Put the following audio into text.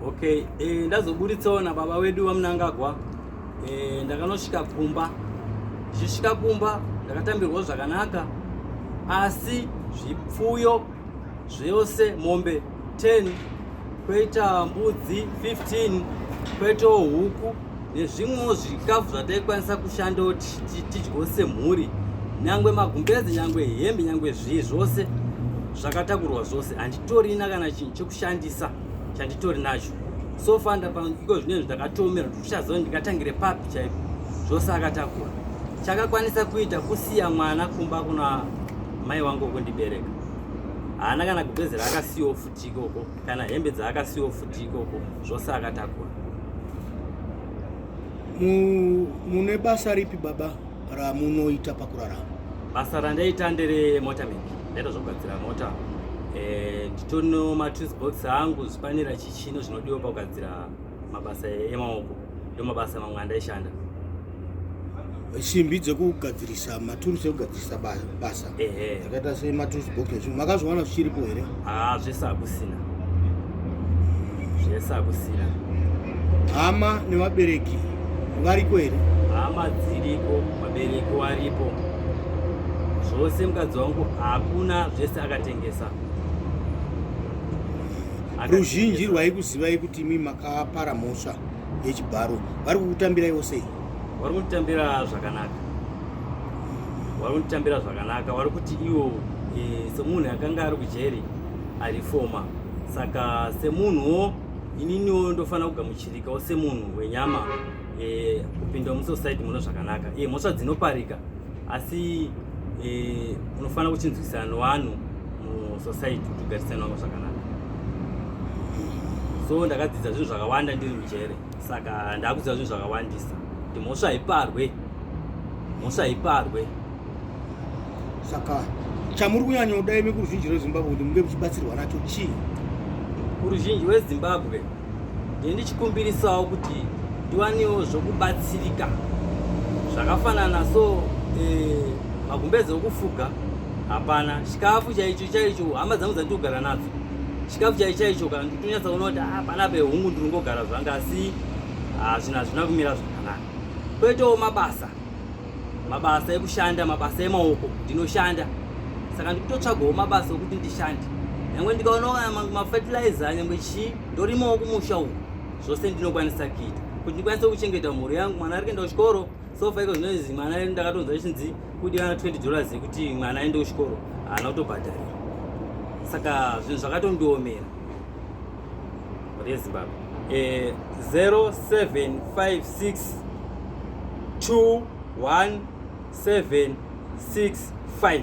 Okay, ndazoburitsawo nababa wedu vaMnangagwa. Ndakanosvika kumba, ndichisvika kumba ndakatambirwawo zvakanaka, asi zvipfuyo zvose, mombe 10, kwoita mbudzi 15, kwoitawo huku nezvimwewo zvikafu zvataikwanisa kushandawo tidyewo semhuri, nyangwe magumbezi, nyangwe hembe, nyangwe zvii, zvose zvakatakurwa zvose. Handitorina kana chinhu chekushandisa chanditori nacho. So far iko zvinezvi ndakatomera ndikuchaziva ndingatangire papi chaipo. Zvose akatakura. Chakakwanisa kuita kusiya mwana kumba kuna mai wangu kundibereka. Haana kana gumbezi raakasiyiwo futi ikoko, kana hembe dzaakasiyiwo futi ikoko. Zvose akatakura. Mune basa ripi, baba, ramunoita pakurarama? Basa randaita ndere motor make. Ndaita zvokugadzira mota. Nditorino matools box angu, zvipanera, chichino zvinodiwa pakugadzira mabasa emaoko. Ndo mabasa mamwe andaishanda. Simbi dzekugadzirisa, maturusi ekugadzirisa basa akaita sematools box nezvimwe, makazviwana zvichiripo here? Haa, zvese hakusina, zvese hakusina. Hama nevabereki variko here? Hama dziriko, vabereki waripo, zvose. Mukadzi wangu hakuna, zvese akatengesa. Ruzhinji Akatengesa. rwaikuzivai kuti imi makapara mhosva yechibharo, vari kukutambiraiwo sei? Vari kunditambira zvakanaka, vari kunditambira zvakanaka. Vari kuti iwo semunhu akanga ari kujeri arifoma, saka semunhuwo ininiwo ndofanira kugamuchirikawo semunhu wenyama, kupinda musociety muno zvakanaka. Mhosva dzinoparika, asi unofanira kuchinzwisana nevanhu musociety kuti ugarisane navo zvakanaka. So ndakadzidza zvinhu zvakawanda ndiri mujere, saka ndakuziva zvinhu zvakawandisa kuti mhosva haiparwe, mhosva haiparwe. Saka chamuri kunyanyoda imi kuruzhinji rweZimbabwe kuti munge muchibatsirwa nacho chii? Kuruzhinji rweZimbabwe ndine ndichikumbirisawo kuti ndiwanewo zvokubatsirika zvakafanana so magumbeze okufuga hapana, chikafu chaicho chaicho, hama dzangu dzandiri kugara nadzo, chikafu chaicho chaicho kana nditonyatsa kuona kuti ah, panapa hungu ndiri ngogara zvanga, asi zvinhu hazvina kumira zvakanaka. Kwoitawo mabasa, mabasa ekushanda, mabasa emaoko ndinoshanda, saka ndikutotsvagawo mabasa okuti ndishande, nyangwe ndikaonawo mafertilizer, nyangwe chii, ndorimawo kumusha uku. Zvose ndinokwanisa kuita kuti ndikwanise kuchengeta mhuri yangu. Mwana ari kuenda kuchikoro. So far iko zvinonzi mwana, ndakatonzwa chinzi kudiwa $20 yekuti mwana aende kuchikoro, haana kutobhadharira. Saka zvinhu zvakatondiomera. Mhuri yeZimbabwe, 0756 21765.